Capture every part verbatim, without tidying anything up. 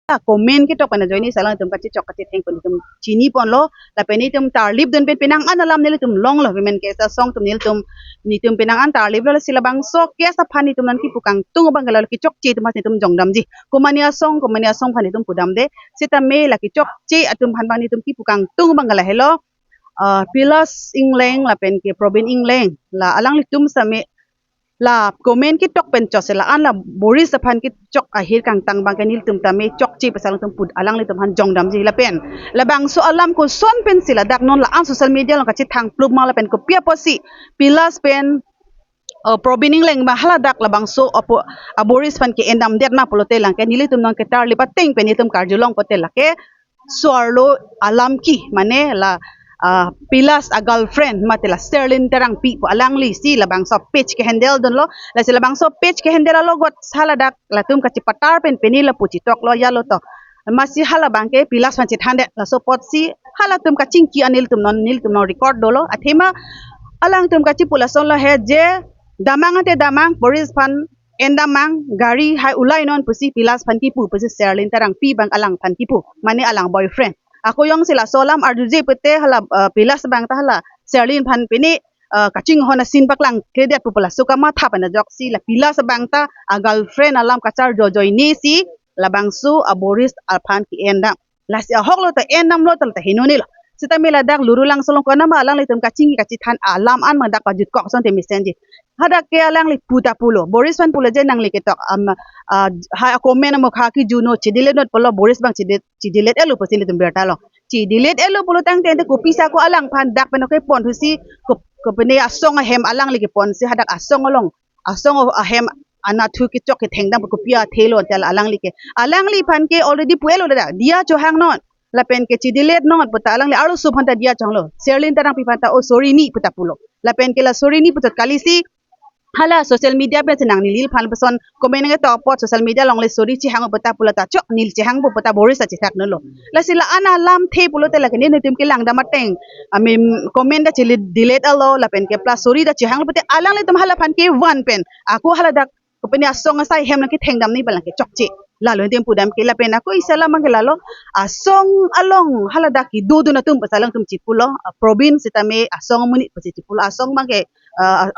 comment ketok pen ajoine si alangtum kachechok kachetheng pen itum chiniponlo. Lapen itum tarlip dun pen penang an alam nelitum longlo, women KSA asong atum nelitum, nelitum penang an tarliplo. Lasi labangso case aphan itum nangkipu kangtung abang ke la kechokche atum aphan itum jongdamji. Komane asong, komane asong aphan itum pudamde. Sitame la kechokche atum aphan abang itum kipu kangtung abang ke lahelo. Ah, Pilas Engleng lapen ke Probin Engleng, la alanglitum sitame la comment ketok pen chot si la-an la Boris aphan kechok ahir kangtang abang ke nelitum tame chokche pusi alangtum pud, alanglitum aphan jongdamji. Lapen labangso alam koson pensi ladak non la-an social media along kachethang plup ma lapen kopi apotsi Pilas pen, uh, Probin Engleng abang haladak labangso apo, a Boris aphan ke-endamdet ma pulote lake nelitum non ketarlip ateng pen nelitum karjulong pulote lake so-arlo alam ke, mane la, ah, Pilas a girlfriend mate la Serlin Terangpi pu alangli si labangso page ke-handle dunlo. Lasi labangso page ke-handle alogot si haladak latum kachepatar pen pini lapu chetoklo, yalo to. Amatsi hala abang ke Pilas aphan chethandet, laso apotsi halatum kachingki an nelitum non, nelitum non record dolo. Athema alangtum kachepu lason lo he je, damnang ante damnang, Boris aphan endamnang, gari hai ulai non pusi Pilas aphan kipu, pusi Serlin Terangpi abang alangphan kipu, mane alang boyfriend. Ako jongsi laso alam arjuje pute hala, eh, Pilas abang ta hala Serlin aphan pini, eh, kachinghon asin paklangkledet pu pu laso kamatha pen ajoksi la Pilas abang ta a girlfriend alam kacharjo ajoine si labangso a Boris aphan ke-endam. Lasi ahoklo ta endamlo ta, ta henonelo. Sitame ladak Lurulangso along konatma alanglitum kachingki kachethan alam an ma dak pajutkok asonte mesenji. Hadak ke alangli puta pulo, Boris aphan pulo je nangli ketok, am, ah, ha comment amokha kejuno, chedelete non pulo, Boris abang chede-, chedelete-etlo pusi nelitum birta lo. Chedelete-etlo pulo tangte ante kopisi ako alangphan dak pen kepon thusi, ko, kopine asong ahem alangli keponsi hadak asong along, asong ahem anatthu kechok kethengdam kopi athelo ante alanglike. Alangliphan ke already pu-etlo ladak, diya chohang non. Lapen ke chedelete non puta alangli arloso aphan ta diya chohanglo. Serlin Terangpi aphan ta, "Oh, sorry ni," puta pulo. Lapen ke la sorry ni puchot kalisi hala social media pensi nang neliphan lapuson comment nangketok apot social media along le sorry chehang puta pulo ta, "Chok, neli chehangpo," puta Boris ta chethak nonlo. Lasi la-an alamthe pulote lake nelitum kelangdam ateng, ami comment ta chedelete-etlo lapen ke plus sorry ta chehanglo pute alanglitum halaphan kevan pen ako haladak kopine asong asai hem nangkethengdam ni abang lake chokche. Lalo nelitum pudam ke lapen ako isi alam abang ke lalo, asong along haladak kedodun atum pusi alangtum chepulo, ah, Probin sitame asong amonit pusi chepulo, asong abang ke, ah, ah,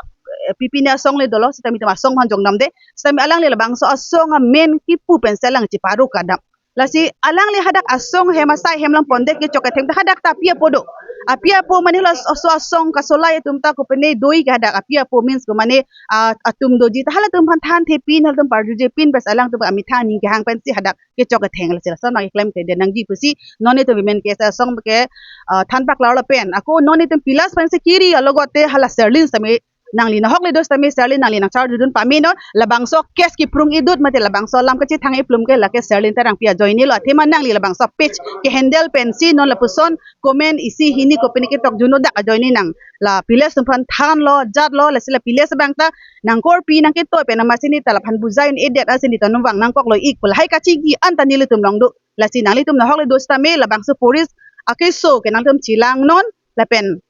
pipine asong le dolo, sitame itum asong aphan jongdamde, sitame alangli labangso asong amen kipu pensi alang cheparo kadam. Lasi alangli hadak asong hem asai hem along pondet kechok ketheng ta hadak ta api apo do. Api apo mane laso asong kasolai atum ta kopine doi ke hadak api apo means komane, ah, atum doji ta halatum aphan thanthepin, halatum parjujepin pusi alangtum amitha aning kehang pensi hadak kechok ketheng. Lasi lason abang keklemkledet nangji pusi non itum women KSA asong ke, ah, than paklarlo pen ako non itum Pilas aphansi kiri alogote hala Serlin sitame nangli nahok le do sitame Serlin nangli nangcharjudun pame non, labangso case keprung idut mate labangso alam kachethang iplum ke lake Serlin Terangpi ajoinelo. Athema nangli labangso page ke-handle pensi non lapuson comment isi hini kopine ketok juno dak ajoine nang la Pilas atum aphan thanlo, jatlo, lasi la Pilas abang ta nangkorpi nangketoi pen amatsi neta laphan bujai un-edet, asi neta nangvang nangkoklo ik pu lahai kachingki an ta nelitum along do. Lasi nanglitum nahok le do sitame labangso Boris akeso ke nangtum chelang non lapen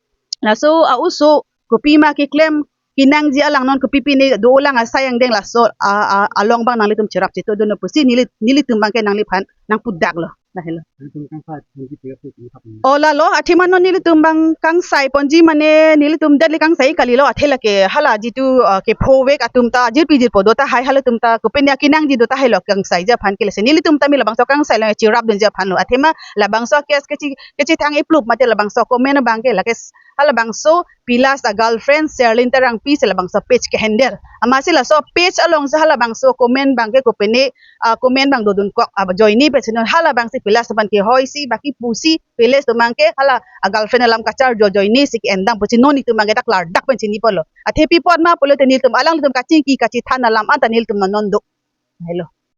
laso a-oso kopima keklem kenangji alang non kopi pine do, alang asai angdeng laso a, a, along abang nanglitum cherap chetodun pusi neli, nelitum abang ke nangliphan nangpudaklo. Lahelo. Nelitum kangsai ponji pira pu pu hap ni. O lalo, athema non nelitum abang kangsai ponji mane nelitum det le kangsai kalilo, athe lake hala jitu, ah, kephovek atum ta jirpi jirpo do tahai, halatum ta kopine kenangji do tahailo kangsaiji aphan ke. Lasi nelitum tame labangso kangsai along cherapdunji aphanlo. Athema labangso case keche, kechethang iplup mate labangso comment abang ke lake s-, halabangso Pilas a girlfriend Serlin Terangpi si labangso page ke-handle. Amatsi laso page alongsi halabangso comment abang ke kopine, ah, comment abang dodunkok ajoine pensi non halabangsi Pilas aphan kehoi si baki pusi Pilas atum abang ke hala a girlfriend alam kacharjo ajoine si ke-endam pusi non itum abang ke dak klardak pen chiniponlo. Athe pi apot ma pulote nelitum alanglitum kachingki kachethan alam an ta nelitum non non do. Lahelo.